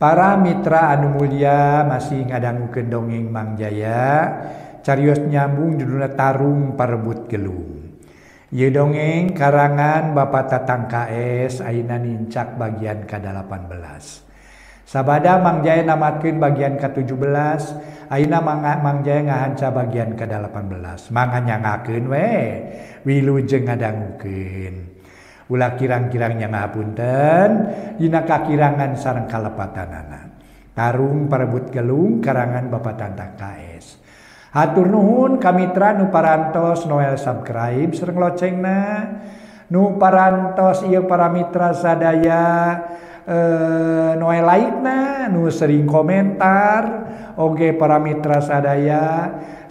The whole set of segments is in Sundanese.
Para mitra anu mulia masih ngadangukeun dongeng Mang Jaya, carios nyambung judulna Tarung Parebut Gelung. Ieu dongeng karangan Bapak Tatang KS ayeuna nincak bagian ka-18. Sabada Mang Jaya namatkeun bagian ka-17, ayeuna Mang Jaya ngahanca bagian ka-18. Mangga nyangakeun we, wilujeng ngadangukeun. Ulah kirang-kirang nyangapunten dina kakirangan sareng kalepatanana. Tarung Parebut Gelung karangan Bapak Tatang KS. Hatur nuhun kamitra nu parantos noel subscribe sareng locengna, nu parantos ieu para mitra sadaya noel like na, nu sering komentar, oge para mitra sadaya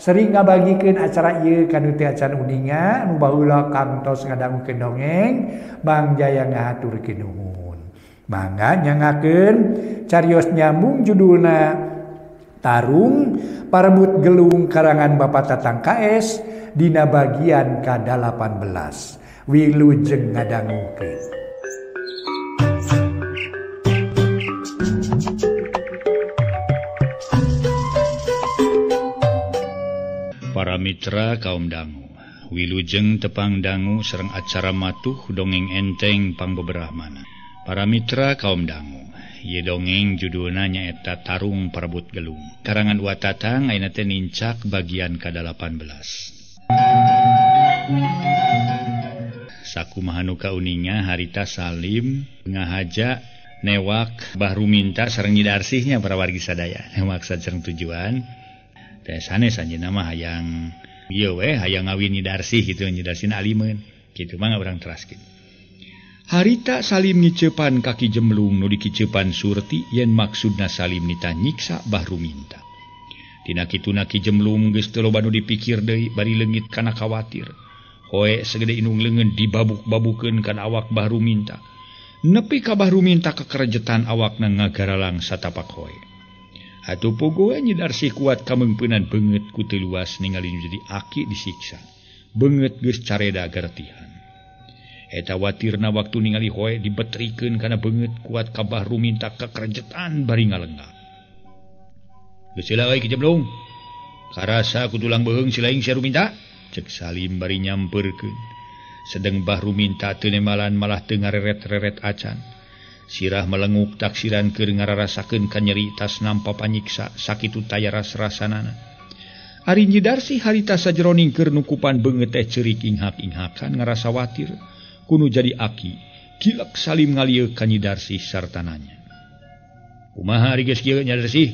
sering ngabagikeun acara ieu ka nu teu acan uninga, nu baheula kantos ngadangukeun dongeng Mang Jaya ngahaturkeun nuhun. Mangga nyangakeun carios nyambung judulna Tarung Parebut Gelung karangan Bapak Tatang KS dina bagian ka-18. Wilujeng ngadangukeun. Para mitra kaum dangu, wilujeng tepang dangu sareng acara matuh dongeng enteng pangbeberahmana. Para mitra kaum dangu, ieu dongeng judulna nyaeta Tarung Parebut Gelung. Karangan Wa Tatang ayeuna teh nincak bagian ka-18. Sakumaha nu kauninga harita Salim ngahaja newak Bahru Minta sareng Nyi Darsihnya para wargi sadaya. Newak sareng tujuan teh sanes anjeunna mah hayang ieu we hayang ngawin Nyi Darsih kitu, Nyi Darsihna alimeun kitu mah urang teraskeun. Harita Salim ngiceupan kaki jemlung nu dikiceupan Surti yen maksudna Salim nitah nyiksa Bahru Minta. Tina kituna Ki Jemlung geus teu loba nu dipikir deui bari leungit kana kawatir. Hoe segede indung leungeun dibabuk-babukeun kana awak Bahru Minta. Nepi ka Bahru Minta kekerejetan awakna ngagaralang satapak hoe. Atuh pogoe Nyi Darsih kuat kameungpeunan beungeut ku teu luas ningali nu jadi aki disiksa. Beungeut geus careda gertihan. Eta watirna waktu ningali hoe dibetrikeun kana beungeut kuat ka Bahru Minta kekerejetan bari ngalenggak. Geus heula euy Ki Jemlung. Karasa ku tulang beuheung si laing sia Ruminta? Cek Salim bari nyampeurkeun. Sedeng Bahru Minta teu nemalan malah teu ngareret-reret acan. Sirah melenguk taksiran keur ngararasakeun ka nyeri tas nampa panyiksa sakitu taya ras-rasanana. Ari Nyi Darsih harita sajeroning keur nukupan beungeut teh ceurik inghak-inghakan ngarasa watir kunu jadi aki. Kilek Salim ngalieu ka Nyi Darsih sarta nanya. Kumaha ari geus kieu Nyi Darsih?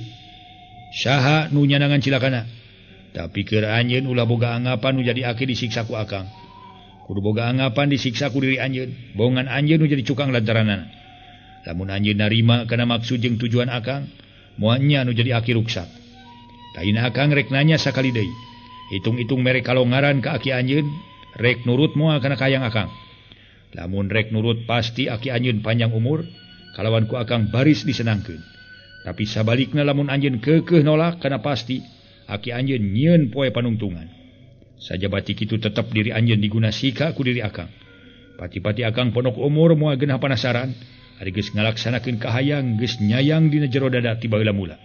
Saha nu nyanangan cilakana? Tapi keur anjeun ulah boga anggapan nu jadi aki disiksa ku akang. Kudu boga anggapan disiksa ku diri anjeun. Bongan anjeun nu jadi cukang lantaranana. Lamun anjeun narima kana maksud jeung tujuan akang, moal nya nu jadi aki ruksak. Taina akang rek nanya sakali deui. Hitung-hitung mere kalongaran ka aki anjeun, rek nurut moal kana kayang akang. Lamun rek nurut pasti aki anjeun panjang umur, kalawan ku akang baris disenangkeun. Tapi sabalikna lamun anjeun keukeuh nolak kana pasti aki anjeun nyieun poe panungtungan. Sajabati kitu tetep diri anjeun diguna sika ku diri akang. Pati-pati akang ponok umur moal genah panasaran. Ari geus ngalaksanakeun kahayang geus nyayang dina jero dada ti baheula mula.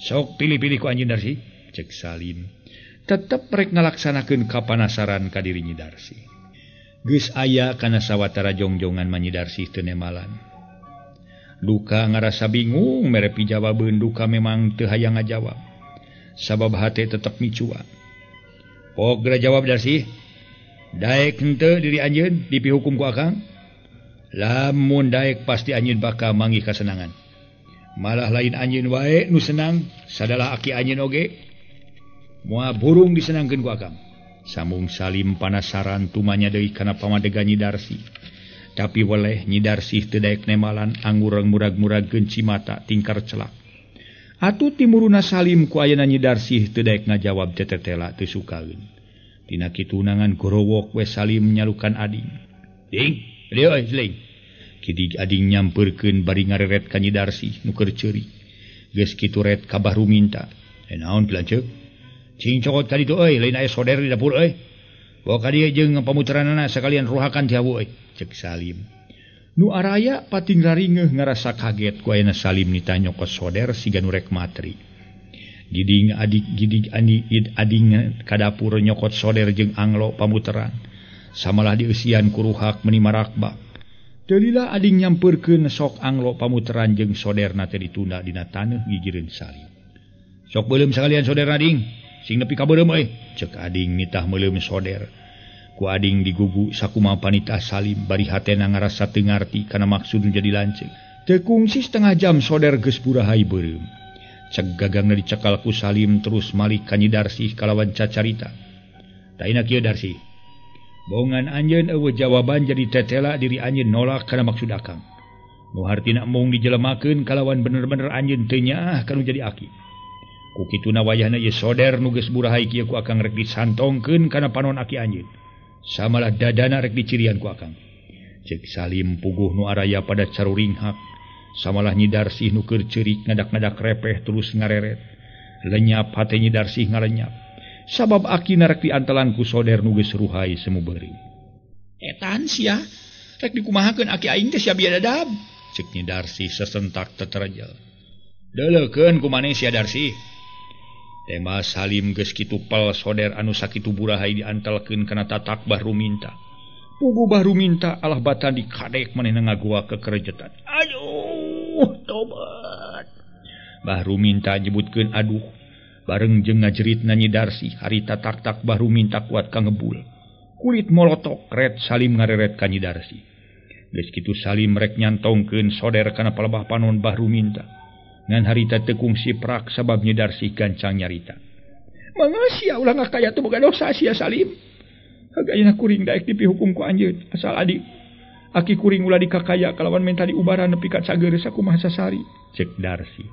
Sok pilih-pilih ku anjeun Darsih, cek Salim. Tetep rek ngalaksanakeun kapanasaran ka diri Nyi Darsih. Geus aya kana sawatara jongjongan mah Nyi Darsih teu nemalan. Duka ngarasa bingung mere pijawabeun duka memang teu hayang ngajawab. Sabab hate tetep micua. Pok geura jawab Darsih. Daek henteu diri anjeun dipihukum ku akang? Lamun daek pasti anjeun bakal manggih kasenangan. Malah lain anjeun wae nu senang, sadalah aki anjeun oge. Moal burung disenangkeun ku akang. Sambung Salim panasaran tumanya deui kana pamadegan Nyi Darsih. Tapi weleh Nyi Darsih teu daek nemalan angureng murag-muragkeun cimata tingkar celak. Atuh timuruna Salim ku ayana Nyi Darsih teu daek ngajawab tetetela teu sukaeun. Tina kitu nangan gorowok we Salim nyalukan ading. Ding, dieu euy seling. Kidig ading nyampeurkeun bari ngareret ka Nyi Darsih nu keur ceurik. Geus kitu ret ka Bahru Minta. Naon pilanceuk? Cing cokot ka ditu euy, lain aya soder di dapur euy. Bawa ka dieu jeung pamuteranana sakalian ruhakan ti hawu euy, cek Salim. Nu araya pating raringeuh ngarasa kaget ku ayana Salim nitah nyokot soder siga nu rek matri. Giding adik gidig ani id ading ka dapur nyokot soder jeung anglo pamuteran. Samalah dieusian ku ruhak meuni marakbak. Teu lila ading nyampeurkeun sok anglo pamuteran jeung soderna teh ditunda dina taneuh gigireun Salim. Sok beuleum sakalian soderna ding, sing nepi ka beureum euy, ceuk ading nitah meuleum soder. Ku ading digugu sakumaha panitah Salim bari hatena ngarasa teu ngarti kana maksud nu jadi lanceuk. Teu kungsi setengah jam soder geus burahay beureum. Ceg gagangna dicekal ku Salim terus malik ka Nyi Darsih kalawan cacarita. Taina kieu Darsih. Bongan anjeun eueuh jawaban jadi tetela diri anjeun nolak kana maksud akang. Nu hartina embung dijelemakeun kalawan bener-bener anjeun teu nyaah kanu jadi aki. Ku kituna wayahna ieu soder nu geus burahay kieu ku akang rek disantongkeun kana panon aki anjeun. Samalah dadana rek dicirian ku akang. Cek Salim puguh nu araya pada caruringhak. Samalah Nyi Darsih nu keur ceurik ngadak-ngadak repeh terus ngareret. Lenyap hate Nyi Darsih ngalenyap. Sabab akina rek diantelan ku soder nu geus ruhai semu beureum. Etan sia, rek dikumahakeun aki aing teh sia biadadab. Cek Nyi Darsih sesentak teterejel. Deuleukeun ku maneh sia Darsih. Tema Salim geus kitu pel soder anu sakitu burahai diantelkeun kana tatak Bah Ruminta. Puguh Bah Ruminta alah batan dikadek manehna ngagoa kekerejetan. Aduh, tobat. Bah Ruminta nyebutkeun aduh bareng jeung ngajeritna Nyi Darsih harita tak-tak Bah Ruminta kuat ka ngebul. Kulit molotok ret Salim ngareret ka Nyi Darsih. Geus kitu Salim rek nyantongkeun soder kana palebah panon Bah Ruminta. Ngan harita teu kungsi prak sabab Nyi Darsih gancang nyarita. Mangga sia ulah ngakaya teu boga dosa sia Salim. Hagayana kuring daek dipihukum ku anjeun asal adik. Aki kuring ulah dikakaya kalawan menta diubaran nepi ka cager sakumaha sasari. Cek Darsih.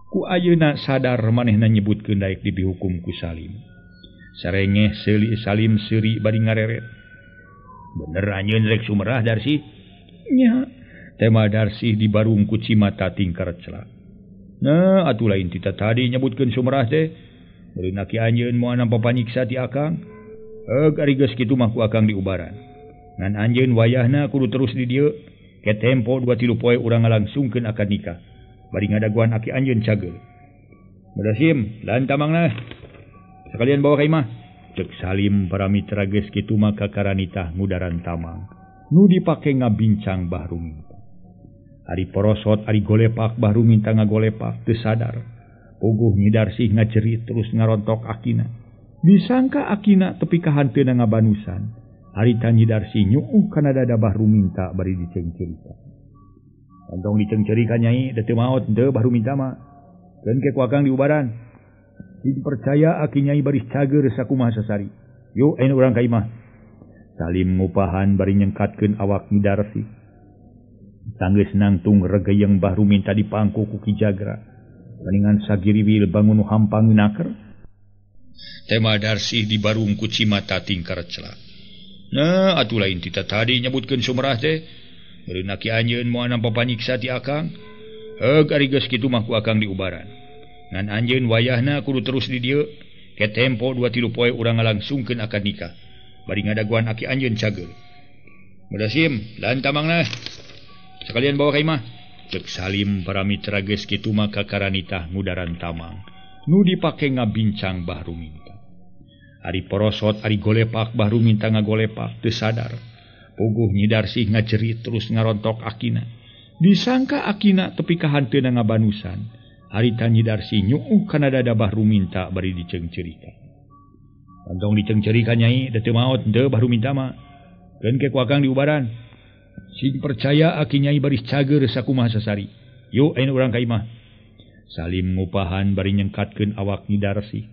Ku ayeuna sadar manehna nyebutkeun daek dipihukum ku Salim. Sarengeh seuli Salim seuri bari ngareret. Bener anjeun rek sumerah Darsih? Nya. Tema Darsih dibarung ku cimata tingkar celak. Nah, atuh lain tita tadi nyebutkeun sumerah teh. Meureun aki anjeun moal nampa panyiksa ti akang. Eug ari geus kitu mah ku akang diubaran. Ngan anjeun wayahna kudu terus di dieu. Ke tempo 2-3 poe urang ngalangsungkeun akad nikah. Bari ngadaguan aki anjeun cager. Madasim, lan tamangna. Sekalian bawa ka imah. Cek Salim para mitra geus kitu mah kakaranitah ngudaran tamang. Nu dipake ngabincang Bah Ruminta. Ari porosot, ari golepak, Bah Ruminta ngagolepak, teu sadar. Puguh Nyi Darsih ngajerit terus ngarontok akina. Disangka akina tepi ka hanteuna ngabanusan. Harita Nyi Darsih nyuuh kana dada Bah Ruminta bari dicengcerika. Kantong dicengcerika nyai, da teu maot henteu Bah Ruminta mah. Keun ke ku akang diubaran. Sing percaya aki nyai baris cager sakumaha sasari. Yuk ayeuna urang ka imah. Salim ngupahan bari nyengkatkeun awak Nyi Darsih. Sanggeus nangtung regeyeng Bah Ruminta dipangku ku Ki Jagra. Paningan sagiriwil bangun nu hampang naker. Tema Darsih dibarung ku cimata tingkar celak. Nah, atuh lain tita tadi nyebutkeun sumerah teh. Meureun aki anjeun moal nampa panyiksa ti akang. Heug ari geus kitu mah ku akang diubaran. Ngan anjeun wayahna kudu terus di dieu. Ke tempo 2-3 poe urang ngalangsungkeun akad nikah. Bari ngadaguan aki anjeun cager. Madasim, lan tamangna. Sekalian bawa ka imah. Cek Salim para mitra geus kitu mah kakaranitah ngudaran tamang. Nu dipake ngabincang Bah Ruminta. Ari porosot, ari golepak, Bah Ruminta ngagolepak, teu sadar. Puguh Nyi Darsih ngajerit terus ngarontok akina. Disangka akina tepi ka hanteuna ngabanusan. Harita Nyi Darsih nyuuh kana dada Bah Ruminta bari dicengcerika. Kantong dicengcerika nyai, da teu maot henteu Bah Ruminta mah. Keun ke ku akang diubaran. Sing percaya aki nyai baris cager sakumaha sasari. Yuk ayeuna urang ka imah. Salim ngupahan bari nyengkatkeun awak Nyi Darsih.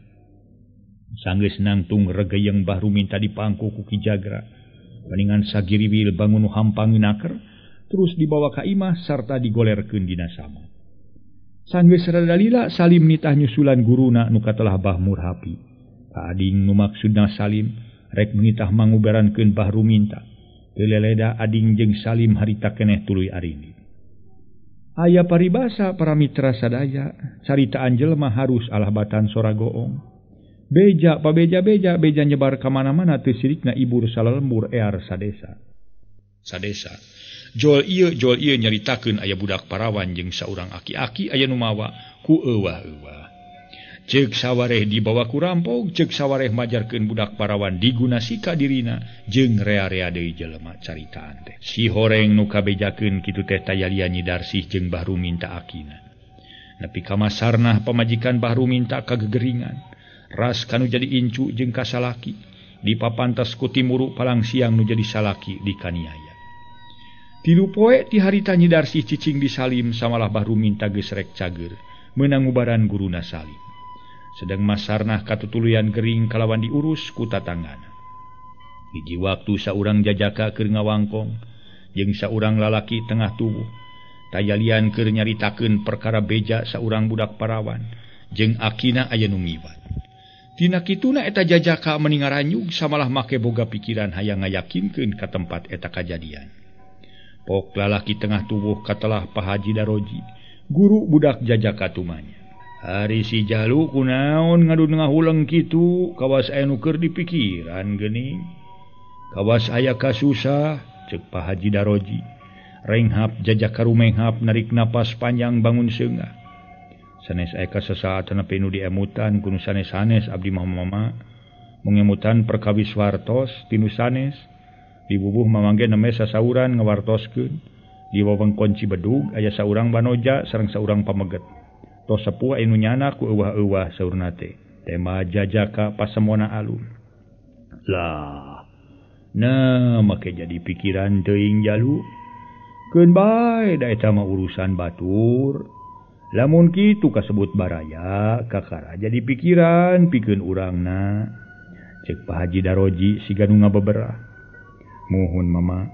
Sanggeus nangtung regeyeng Bah Ruminta dipangku ku Ki Jagra. Paningan sagiriwil bangun nu hampang naker terus dibawa ka imah sarta digolerkeun dina sama. Sanggeus rada lila Salim nitah nyusulan guruna nu katelah Bah Murhapi. Ka ading nu maksudna Salim rek nitah mangubarankeun Bah Ruminta. Teu leleda ading jeung Salim harita keneh tuluy arini. Aya paribasa para mitra sadaya, caritaan jelema harus alah batan sora goong. Beja pabeja-beja beja nyebar ka mana-mana teu sirikna ibur salalembur ear sadesa. Sadesa. Jol ieu nyaritakeun aya budak parawan jeung saurang aki-aki aya nu mawa ku euwah-euwah. Ceuk sawareh dibawa ku rampok, ceuk sawareh majarkeun budak parawan diguna sika dirina jeung rea-rea deui jelema caritaan teh. Si horeng nu kabejakeun kitu teh taya lian Nyi Darsih jeung Bah Ruminta akina. Nepi ka masarnah pamajikan Bah Ruminta kagegeringan, ras kanu jadi incu jeung kasalaki, dipapantas ku timuru palang siang nu jadi salaki dikaniaya. 3 poe ti harita Nyi Darsih cicing di Salim samalah Bah Ruminta geus rek cager, meunang ngubaran guruna Salim. Sedang masarnah katutuluyan gering kalawan diurus ku tatanggana. Hiji waktu saurang jajaka keur ngawangkong jeung saurang lalaki tengah tubuh. Tayalian keur nyaritakeun perkara beja saurang budak parawan jeung akina aya nu ngiwat. Tina kituna eta jajaka meni ngaranyug samalah make boga pikiran hayang ngayakinkeun ka tempat eta kajadian. Pok lalaki tengah tubuh katelah Pak Haji Daroji, guru budak jajaka tumanya. Ari si jalu kunaon ngadun ngahuleng kitu kawas aya nu keur dipikiran geuning. Kawas aya kasusah ceuk Pak Haji Daroji. Renghap jajaka rumenghap narik napas panjang bangun seungah. Sanes aya kasasaat nepi nu diemutan ku nu sanes-sanes abdi mah mama mengemutan perkawis wartos tinu sanes dibubuh mamangge neme sasauran ngawartoskeun di wewengkon Cibedug aya saurang banoja sareng saurang pameget. Tos sepuh anu nyana ku euwah-euwah saurna teh. Tema jajaka pasemona alun. Lah, nah make jadi pikiran teuing jalu. Keun bae da eta mah urusan batur. Lamun kitu kasebut baraya, kakara jadi pikiran pikeun urangna. Ceuk Pak Haji Daroji siga nu ngabeberah. Muhun mama,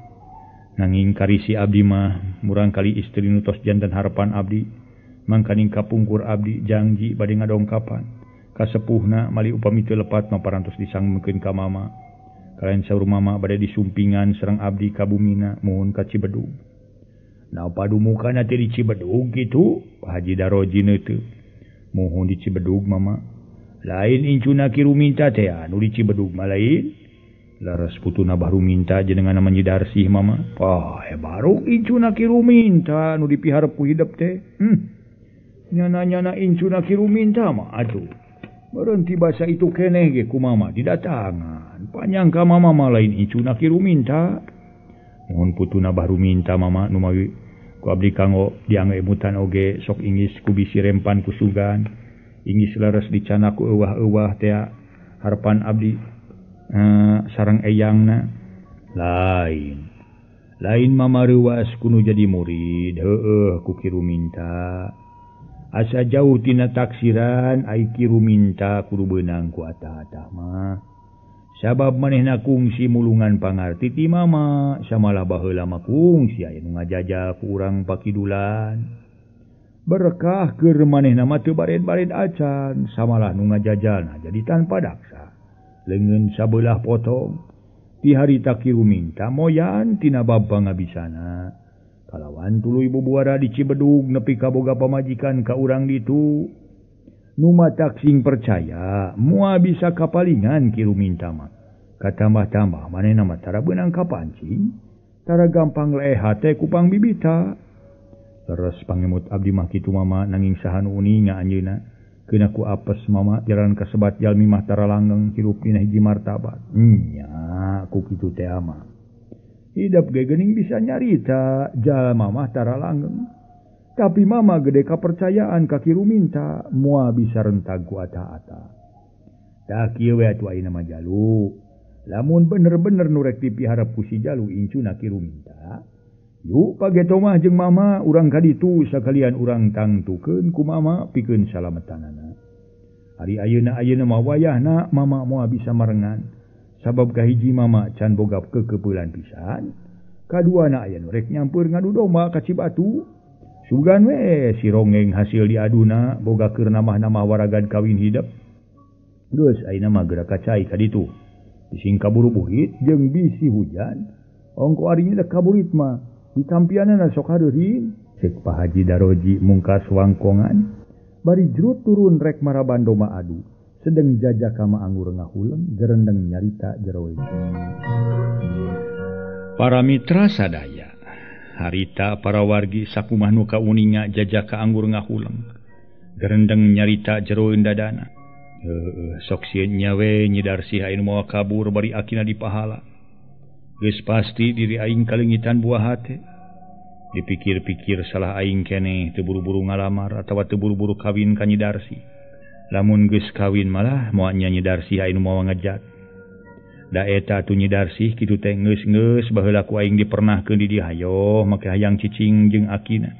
nanging karisi abdi mah murang kali istri nu tos janten harapan abdi. Mangkaning kapungkur abdi janji bade ngadongkapan kasepuhna mali upami teu lepat mah parantos disangmekeun ka mama kalayan saur mama bade disumpingan sareng abdi ka bumina muhun ka Cibedug. Nah padumukana teh di Cibedug kitu Pak Haji Daroji teu muhun di Cibedug mama lain incuna Ki Ruminta teh anu di Cibedug mah lain laras putuna Bah Ruminta jenengan Nyi Darsih mama. Wah baru incuna Ki Ruminta nu dipiharep ku hidep teh. Nyana-nyana incuna Ki Ruminta mah atuh. Berhenti basa itu keneh ge ku mama didatangan. Panyangka mama mah lain incuna Ki Ruminta. Mohon putuna Bah Ruminta mama nu mawi ku abdi kanggo diangge emutan oge sok inggis ku bisi rempan ku sugan. Inggis leres dicana ku euwah-euwah tea harapan abdi sareng eyangna. Lain. Lain mama reuwas kudu jadi murid heueuh ku Ki Ruminta. Asa jauh tina taksiran ai Ki Ruminta kudu beunang ku atah-atah mah. Sabab manehna kungsi mulungan pangarti ti mama samalah baheula mah kungsi aya nu ngajaja ku urang pakidulan. Berkah keur manehna mah teu bared-bared acan samalah nu ngajajana jadi tanpa daksa. Leungeun sabelah potong ti harita Ki Ruminta moyan tina bab pangabisana. Kalawan tuluy bubuara di Cibedug nepi ka boga pamajikan ka urang ditu. Nu matak sing percaya moal bisa kapalingan Ki Ruminta mah. Katambah-tambah manehna mah tara beunang kapancing, tara gampang leeh hate ku pangbibita. Leres pangemut abdi mah kitu mama nanging saha nu uninga anjeunna. Keuna ku apes mama jalan kasebat jalmi mah tara langgeng hirup dina hiji martabat. Nya ku kitu teh mah. Hidap ge geuning bisa nyarita jalma mah tara langgeng. Tapi mama gede kapercayaan ka Ki Ruminta moal bisa rentag ku ata-ata. Tah kieu we atuh ayeuna mah jalu. Lamun bener-bener nu rek dipiharep ku si jalu incuna Ki Ruminta, yuk pageto mah jeung mama urang ka ditu sakalian urang tangtukeun ku mama pikeun salametanana. Ari ayeuna-ayeuna mah wayahna mama moal bisa marengan. Sabab kahiji mama can boga kekepeulan pisan, kaduana aya nu rek nyampeur ngadu domba ka Cibatu. Sugan we si rongeng hasil diaduna boga keur namah-namah waragan kawin hidep. Geus ayeuna mah geura ka cai ka ditu. Bising kaburu buhit jeung bisi hujan, ongko arinya da kaburit mah ditampianana sok hareureun. Ceuk Pak Haji Daroji mungkas wangkongan, bari jrut turun rek maraban domba adu. Sedeng jajaka mah anggur ngahuleng gerendeng nyarita jero. Para mitra sadaya, Harita para wargi sakumah nu kauninga jajaka anggur ngahuleng. Gerendeng nyarita jeroeun dadana. Sok sieun nya we Nyi Darsih anu mawa kabur bari akina dipahala. Geus pasti diri aing kaleungitan buah hate. Dipikir-pikir salah aing keneh teu buru-buru ngalamar atawa teu buru-buru kawin ka Nyi Darsih. Lamun geus kawin malah moal nya Nyi Darsih anu mawa ngejat. Da eta atuh Nyi Darsih kitu teh geus-geus baheula ku aing dipernahkeun di dieu hayoh make hayang cicing jeung akina.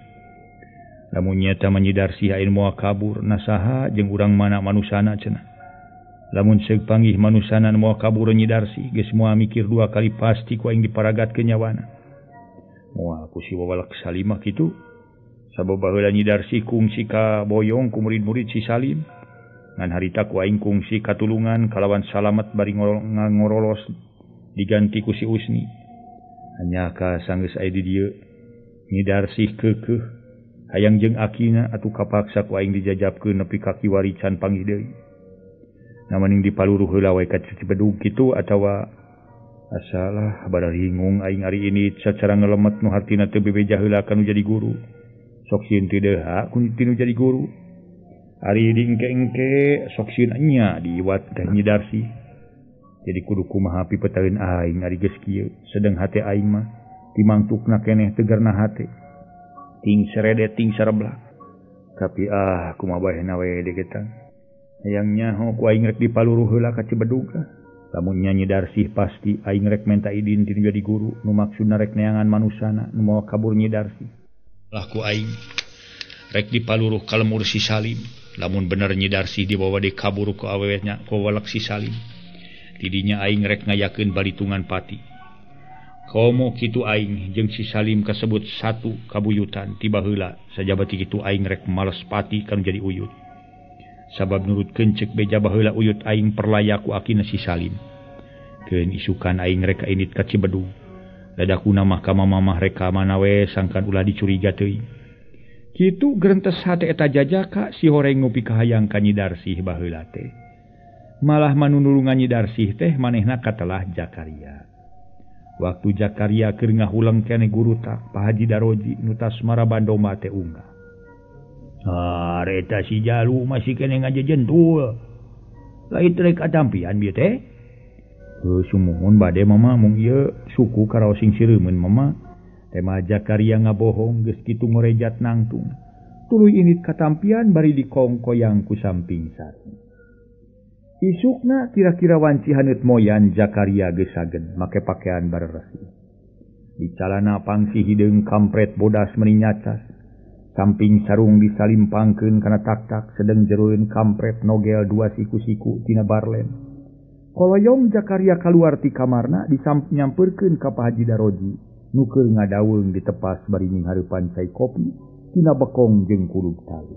Lamun nyata mah Nyi Darsih anu moal kabur nasaha jeung urang mana manusana cenah. Lamun seug panggih manusana nu moal kabur Nyi Darsih geus moal mikir dua kali pasti ku aing diparagatkeun nyawana. Moal ku si wawalak Salimah kitu. Sabab baheula Nyi Darsih kungsi ka boyong ku murid-murid si Salim. Ngan harita ku aing kungsi katulungan kalawan salamet bari ngorolos diganti ku si Usni. Hanya ka sanggeus aya di dieu Nyi Darsih keukeuh hayang jeung akina atuh kapaksa ku aing dijajabkeun nepi ka kiwari can panggih deui. Namaning dipaluruh heula we ka Cibedug kitu atawa asalah bararingung aing ari ini sacara ngelemet nu hartina teu bebeja heula ka nu jadi guru. Sok sieun teu deha ku tinu jadi guru. Ari diengke-engke sok sieun nya diiwat ka Nyi Darsih. Jadi kudu kumaha pipetaeun aing ari geus kieu sedeng hate aing mah timangtukna keneh tegerna hate. Ting seredet ting sareblak. Tapi kumaha bae we degetan. Hayang nyaho ku aing rek dipaluruh heula ka Cibedug. Lamun nya Nyi Darsih pasti aing rek menta idin ti jadi guru nu maksudna rek neangan manusana nu mawa kabur Nyi Darsih. Lah ku aing rek dipaluruh ka lemur si Salim. Lamun bener Nyi Darsih dibawa di kabur ku awewehnya ku walek si Salim. Tidinya aing rek ngayakeun balitungan pati. Komo kitu aing jeung si Salim kasebut satu kabuyutan tiba heula sajabati kitu aing rek males pati kan jadi uyut. Sabab nurutkeun ceuk beja baheula uyut aing perlaya ku akina si Salim. Keun isukan aing rek kainit ka Cibedug. Dadakuna mah ka mamah rek ka mana we sangkan ulah dicuriga teuing. Kitu gerentes hate eta jajaka si horeng ngopi kahayang ka Nyi Darsih baheula teh. Malah manunulungan Nyi Darsih teh manehna katelah Jakaria. Waktu Jakaria keur ngahuleng keneh gurutak Pak Haji Daroji nu tas maraban domba teh unggah. Ah, reta si jalu masih keneh ngajejentul. Lain rek katampian bieu teh. Heuh sumuhun bade mama mung ieu suku karaos sing sireumeun mama. Tema Jakaria ngabohong geus kitu ngorejat nangtung. Tuluy init katampian bari dikongkoyang ku samping sarung. Isukna kira-kira wanci haneut moyan Jakaria geus saged make pakaian bareuresih. Di calana pangsi hideung kampret bodas meuni nyacas. Samping sarung disalimpangkeun kana taktak sedeng jeroeun kampret nogel dua siku-siku tina barlen. Koloyong Jakaria kaluar ti kamarna disampeurkeun ka Pak Haji Daroji nu keur ngadaweung ditepas bari nyinghareupan cai kopi tina bekong jeung kulub tali.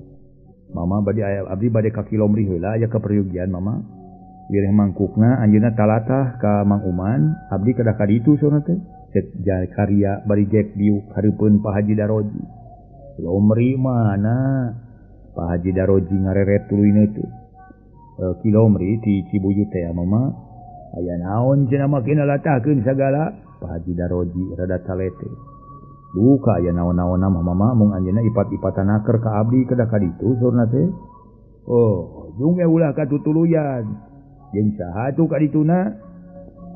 Mama bade aya abdi bade ka Kilomri heula aya kaperyugian mama. Wireh mangkukna anjeunna talatah ka Mang Uman, abdi kedah ka ditu sono teh. Cek Jakaria bari gek diuk hareupeun Pak Haji Daroji. Kilomri mana? Pak Haji Daroji ngareret tuluy teh. Kilomri ti Cibuyut teh mama. Aya naon cenah mah kena latahkeun sagala. Pak Haji Daroji rada talete. Duka aya naon-naonna mah mama mung anjeunna ipat-ipatan naker ka abdi kedah ka ditu saurna teh. Oh, jung ge ulah katutuluyan. Jeung saha atuh ka dituna?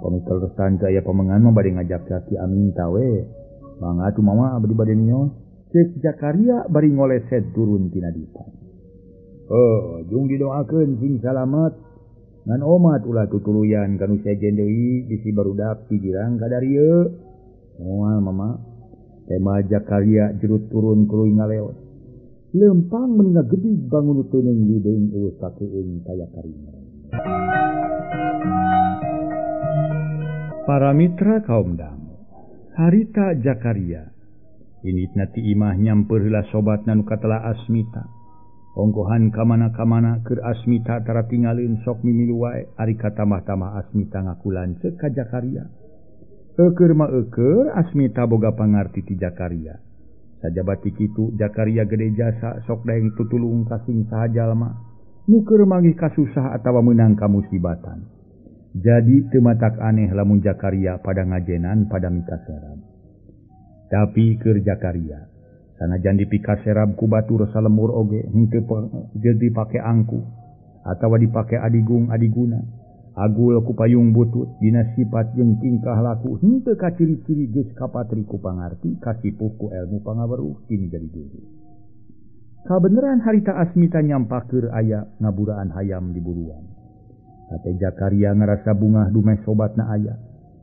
Pamikel resan teh aya pamengan mah bade ngajak ka Ki Amin ta we. Mangga atuh mama abdi bade miyos. Cek Jakaria bari ngoleset turun tina dipan. Oh, jung didoakeun sing salamet. Ngan omat ulah tutuluyan kanu sejen deui bisi barudak pigirang ka darieu. Moal mama. Tema Jakaria jerut turun tuluy ngaleot. Lempang meni ngagedig bangun teuneung yudeung eueuh kakeung kaya karingan. Para mitra kaum dangu, harita Jakaria initna ti imah nyamper heula sobatna nu katelah Asmita. Ongkohan kamana-kamana keur Asmita tara tinggalin sok mimilu wae ari katamah-tamah Asmita ngaku lanceuk ka Jakaria. Eueur mah eueur Asmita boga pangarti ti Jakaria. Sajabati kitu Jakaria gede jasa sok daeng tutulung ka sing saha jalma nu keur manggih kasusah atawa meunang kamusibatan. Jadi teu matak aneh lamun Jakaria pada ngajenan pada mikaseran. Tapi keur Jakaria sanajan dipikaserab ku batur salemur oge henteu dipake angkuh atawa dipake adigung adiguna. Agul ku payung butut dina sifat jeung tingkah laku henteu kaciri-ciri geus kapatri ku pangarti kasipuh ku elmu pangaweruh kini jadi guru. Kabeneran harita Asmita nyampakeur aya ngaburaan hayam di buruan. Hate Jakaria ngarasa bungah dumeh sobatna aya.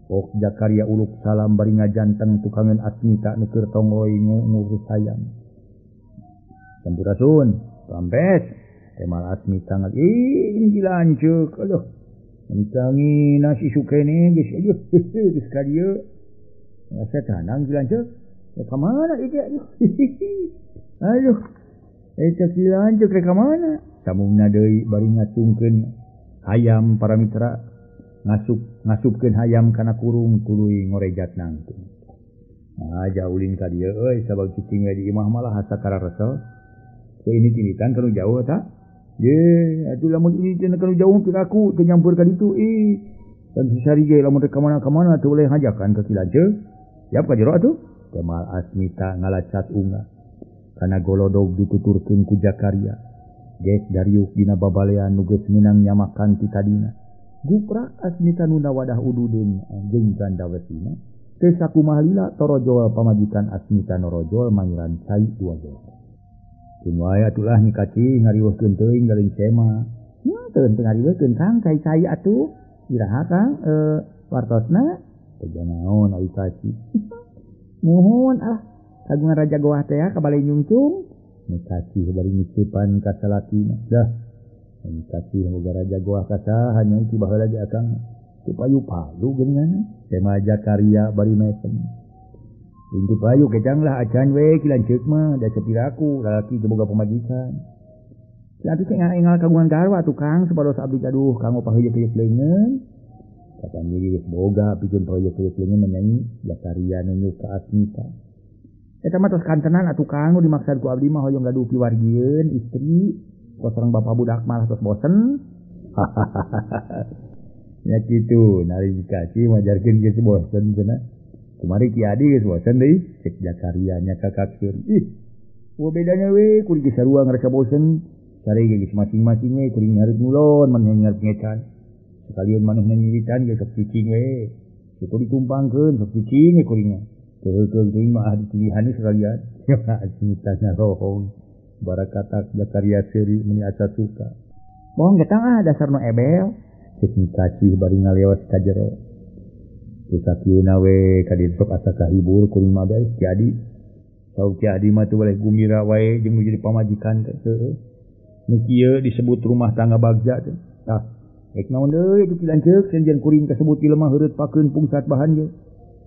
Ok Jakaria uluk salam bari ngajanteng tukangeun Asmita nu keur tonggoy ngurus hayam. Sampurasun, rampes. Temal Asmita ih ini dilanceuk aduh. Mitangi nasi sukene geus aduh geus ka dieu. Rasa tanang dilanceuk. Rek ka mana ieu aduh. Aduh. Eta dilanceuk rek ka mana? Samungna deui bari ngacungkeun hayam para mitra ngasupkeun hayam kana kurung tuluy ngorejat nangtung. Nah, jaulin ka dieu euy sabab cicing we di imah malah asa kararesel. Ke ini tinitan kanu jauh ta? Ye, atuh lamun ini teh kanu jauh piraku teu nyampur ka ditu ih. Dan sisari ge lamun rek ka mana-mana teu boleh ngajakan ka Ki Lanceuk. Siap ka jero atuh? Kemal Asmita ngalacat unga. Kana golodog dituturkeun ku Jakaria. Gek dariuk dina babalean nu geus meunang nyamakan ti tadina. Guprak Asmita nu wadah ududeun jeung gandawesina. Teu sakumaha lila torojol pamajikan Asmita norojol mangiran cai dua gelas. Keun wae atulah ni kaci ngariweuhkeun teuing galing sema. Teu ngariweuhkeun Kang cai-cai atuh. Iraha Kang wartosna teu naon ari kaci. Muhun ah kagungan Raja Goah teh ka bale nyungcung. Ni kaci bari ngiceupan ka salakina. Dah. Ni kaci boga Raja Goah ka saha nya ti baheula ge akang. Teu payu-payu geuningan. Sema Jakaria bari mesem. Inti payu kecang lah acan we Ki Lanceuk mah da sepiraku lalaki teu boga pamajikan. Atuh teh engal kagungan garwa atuh Kang supados abdi gaduh kanggo paheuyeuk-heuyeuk leungeun. Kapan deui geus boga pikeun paheuyeuk-heuyeuk leungeun menyanyi Jakaria nunjuk ka Asmita. Eta mah tos kantenan atuh Kang nu dimaksad ku abdi mah hoyong gaduh piwargieun istri kos sareng bapa budak malah tos bosen. Nya kitu nari dikasih majarkeun geus bosen cenah. Kumari Ki Adi geus bosen deui cek Jakaria nya kakakkeun. Ih, eueuh bedana we kuring geus sarua ngarasa bosen. Sare ge geus masing-masing we kuring ngarep ngulon maneh ngarep ngecan. Sekalian manehna nyiritan ge sok cicing we. Syukur ditumpangkeun sok cicing we kuring mah. Teuheukeun teuing mah ditilihan sekalian. Asmita ngarohong. Barakatak Jakaria seuri meuni asa suka. Bohong getang ah dasar nu ebel. Cek kaci bari ngalewas ka jero. Sakieu we ka dieu sok asa kahibur kuring mah da Ki Adi. Saur Ki Adi mah teu boleh gumira wae jeung nu jadi pamajikan teh heueuh. Nu kieu disebut rumah tangga bagja teh. Tah, rek naon deui atuh Ki Lanceuk senjen kuring kasebut jelema heureut pakeun pungsat bahan ge.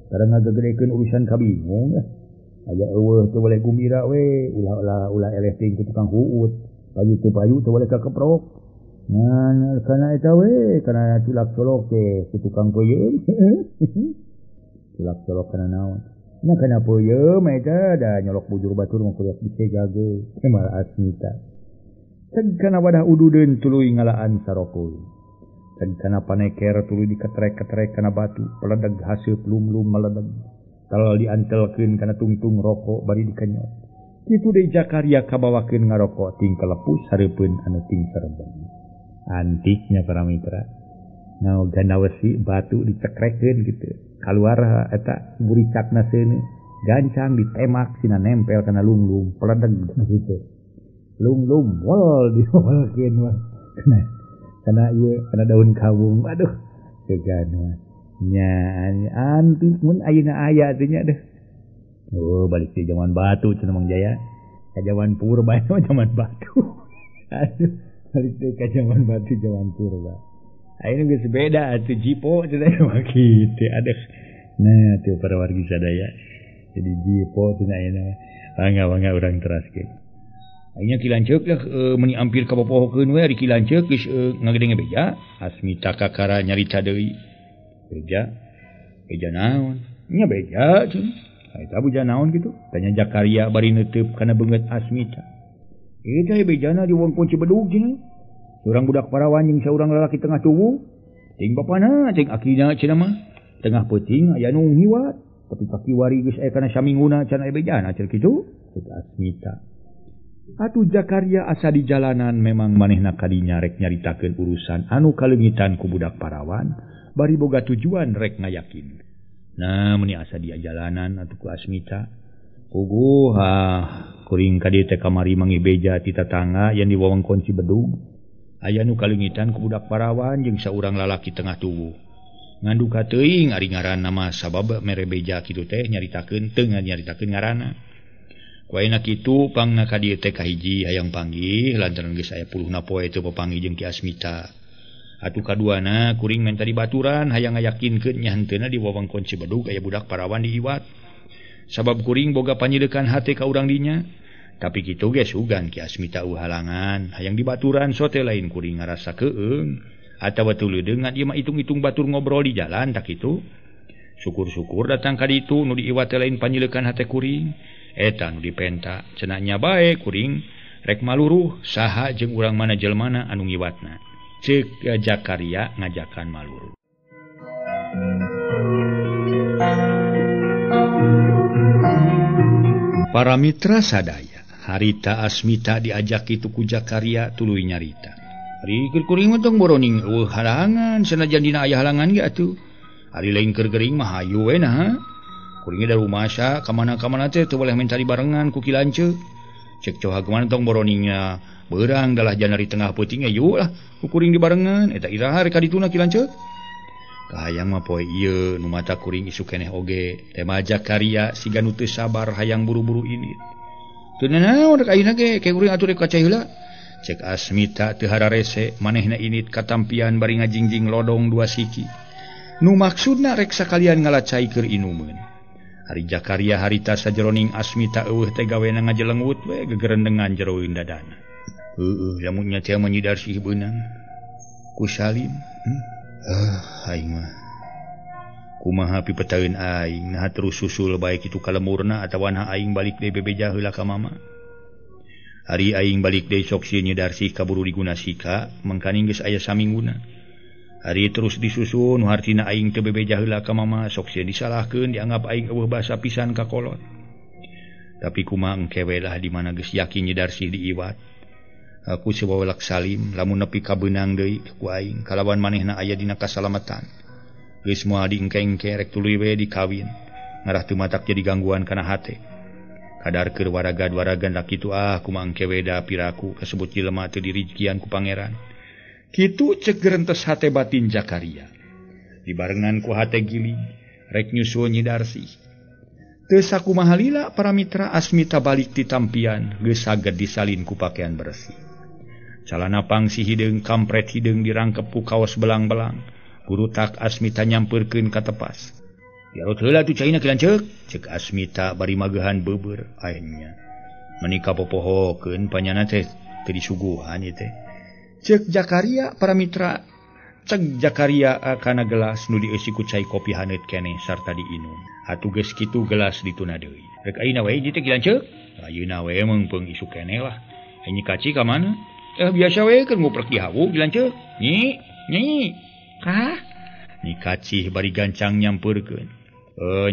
Karang ngagagedekeun urusan kabingung ah. Aya eueuh teu boleh gumira we, ulah ulah eleh teuing ku tukang huut. Payu teu payu teu boleh kakeprok. Nah, kana eta we, kana culak colok teh ku tukang peuyeum. Culak colok kana naon? Nah kana peuyeum eta da nyolok bujur batur mah kuliah disega ge. Kemal Asmita. Ceg kana wadah ududeun tuluy ngalaan sarokul. Ceg kana paneker tuluy diketrek-ketrek kana batu, peledeg haseup lumlum meledeg. Tal diantelkeun kana tungtung rokok bari dikenyot. Kitu deui Jakaria kabawakeun ngarokok ting kelepus hareupeun anu ting serebeng. Antiknya para mitra. Nah, gandawesi batu dicekrekeun gitu. Kaluar eta buricakna seuneu, gancang ditemak sina nempel kana lunglung, peledeg gitu. Lunglung wol diwolkeun mah. Kana ieu kana daun kawung. Aduh, segana. Nya antik mun ayeuna aya teh nya deh. Oh, balik ke zaman batu cenah Mang Jaya. Ka zaman purba zaman batu. Aduh. Balik deui ka zaman batu zaman purba. Ayeuna geus beda atuh jipo cenah mah kitu aduh. Nah, teu para wargi sadaya. Jadi jipo cenah ayeuna. Mangga-mangga urang teraskeun. Ayeuna Ki Lanceuk lah meuni ampir ka popohokeun we ari Ki Lanceuk geus ngagedenge beja. Asmita kakara nyarita deui. Beja. Beja naon? Nya beja cenah. Eta beja naon kitu? Tanya Jakaria bari neuteub kana beungeut Asmita. Eta bejana di wongkon Cibedug cenah. Urang budak parawan jeung saurang lalaki tengah tubuh. Ting bapana, ting akina cenah mah. Tengah peuting aya nu ngiwat. Tapi kaki wari geus aya kana saminguna can aya bejana cenah kitu. Cek Asmita. Atuh Jakaria asa di jalanan memang manehna kadinya rek nyaritakeun urusan anu kaleungitan ku budak parawan bari boga tujuan rek ngayakin. Nah meuni asa di jalanan atuh ku Asmita. Puguh kuring ka dieu teh kamari manggih beja ti tatangga yang di wewengkon Cibedug. Aya nu kaleungitan ku budak parawan jeung saurang lalaki tengah tubuh. Nganduka teuing ari ngaranna mah sabab mere beja kitu teh nyaritakeun teu nyaritakeun ngaranna. Ku ayeuna kitu pangna ka dieu teh kahiji hayang panggih lantaran geus aya puluhna poe teu papanggih jeung Ki Asmita. Atuh kaduana kuring menta dibaturan hayang ngayakinkeun nya henteuna di wewengkon Cibedug aya budak parawan diiwat. Sabab kuring boga panyileukan hate ka urang dinya. Tapi kitu ge sugan Ki Asmita halangan hayang dibaturan sote lain kuring ngarasa keung atawa teu leudeung ngan ieu mah hitung-hitung batur ngobrol di jalan tak kitu. Syukur-syukur datang ka ditu nu diiwat teh lain panyileukan hate kuring. Eta nu dipenta cenah nya bae kuring rek maluruh saha jeung urang mana jelmana anu ngiwatna. Ceuk Jakaria ngajakan maluruh. Para mitra sadaya, harita Asmita diajak kitu ku Jakaria tuluy nyarita. Ari keur kuring mah tong boroning eueuh halangan sanajan dina aya halangan ge atuh. Ari lain keur gering mah hayu we nah. Kuring ge da rumasa ka mana-kamana teh teu boleh minta dibarengan ku Ki Lanceuk. Cek coha kumaha tong boroningnya beurang dalah janari tengah peuting ge lah ku kuring dibarengan eta iraha rek ka dituna Ki Lanceuk. Kahayang mah poe ieu nu mata kuring isuk keneh oge tema Jakaria siga nu teu sabar hayang buru-buru ini. Teu nanaon rek ayeuna ge ke kuring atuh rek ka cai heula. Cek Asmita teu hararese manehna init katampian bari ngajingjing lodong dua siki. Nu maksudna rek sakalian ngalacai keur inumeun. Ari Jakaria harita sajeroning Asmita eueuh teh gawena ngajelengut we gegerendengan jeroeun dadana. Heueuh lamun nya teh menyidar sih beunang ku Salim. Aing mah kumaha pipetaeun aing naha terus susul bae kitu ka lemurna atawa naha aing balik deui bebeja heula ka mama. Ari aing balik deui sok sieun nyedarsih kaburu diguna sika mangkaning geus aya samingguna. Ari terus disusun nu hartina aing teu bebeja heula ka mama sok sieun disalahkeun dianggap aing eueuh basa pisan ka kolot. Tapi kumaha engke we lah di mana geus yakin nyedarsih diiwat. Aku sewawelak Salim lamun nepi ka beunang deui ku aing kalawan manehna aya dina kasalamatan. Geus moal diengke-engke rek tuluy we dikawin. Ngarah teu matak jadi gangguan kana hate. Kadar keur waragad-waragan lakitu ah kumaha engke we da piraku kasebut jelema teu dirijkian ku pangeran. Kitu cek gerentes hate batin Jakaria. Dibarengan ku hate gili rek nyusul Nyi Darsih. Teu sakumaha lila para mitra Asmita balik ti tampian geus saged disalin ku pakaian bersih. Calana pangsi hideung kampret hideung dirangkep ku kaos belang-belang. Gurutak Asmita nyampeurkeun ka tepas. Diarut heula tu caina Ki Lanceuk, ceuk Asmita bari magehan beubeur aya nya. Meuni kapopohokeun panyana teh teu disuguhan ieu teh. Ceuk Jakaria para mitra, cek Jakaria kana gelas nu dieusi ku cai kopi haneut keneh sarta diinum. Atuh geus kitu gelas dituna deui. Rek ayeuna we ieu teh Ki Lanceuk? Ayeuna we meungpeung isuk keneh lah. Nyi Kaci ka mana? Biasa we keur nguprek di hawu Ki Lanceuk. Nyi, nyi. Kah? Nyi Kacih bari gancang nyampeurkeun.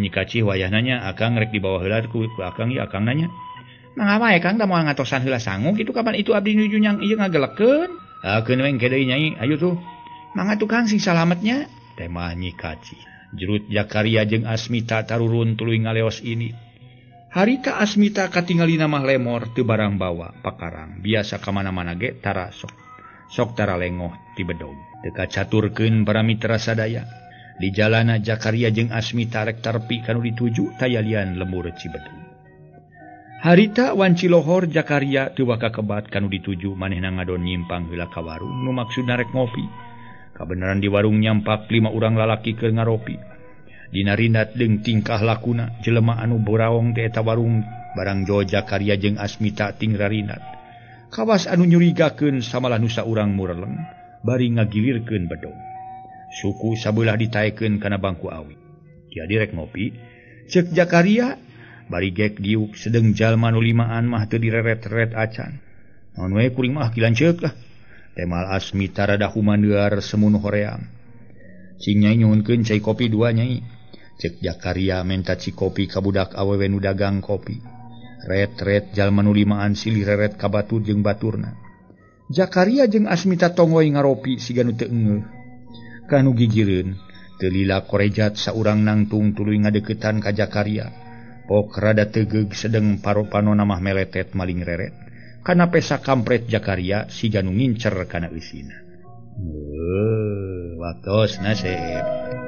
Nyi Kacih wayahna nya akang rek dibawa heula ku akang ieu akang nanya. Mangga wae Kang da moal ngatosan heula sangu kitu kapan itu abdi nuju nyang ieu ngagelekeun. Keun we engke deui nyai, ayo tuh. Mangga tukang sing salametnya. Temah Nyi Kacih. Jerut Jakaria jeung Asmita tarurun tuluy ngaleos ini. Harita Asmita katingalina mah lemor teu barang bawa pakarang biasa ka mana-mana ge tara sok. Sok tara lengoh ti bedog. Teu kacaturkeun para mitra sadaya. Di jalana Jakaria jeung Asmita rek tarpi kanu dituju tayalian lembur Cibedug. Harita wanci lohor Jakaria teu waka kebat kanu dituju manehna ngadon nyimpang heula ka warung nu maksudna rek ngopi. Kabeneran di warung nyampak 5 urang lalaki keur ngaropi. Dina rindat deung tingkah lakuna jelema anu boraong teh eta warung barang jo Jakaria jeung Asmita ting rarinat. Kawas anu nyurigakeun samalah nu saurang mureleng bari ngagilirkeun bedog. Suku sabelah ditaekeun kana bangku awi. Dia direk ngopi, ceuk Jakaria bari gek diuk sedeng jalma nu limaan mah teu direret-reret acan. Naon we kuring mah Ki Lanceuk lah. Temal Asmita rada humandear semun hoream. Cing nyai nyuhunkeun cai kopi dua nyai. Cek Jakaria menta cikopi ka budak awewe nu dagang kopi. Ret-ret jalma nu limaan silih reret ka batur jeung baturna. Jakaria jeung Asmita tongoy ngaropi siga nu teu engeuh. Kanu gigireun teu lila korejat saurang nangtung tuluy ngadeukeutan ka Jakaria. Pok rada tegeug sedeng paropanona mah meletet maling reret. Kana pesa kampret Jakaria siga nu ngincer kana eusina. Waktosna sep.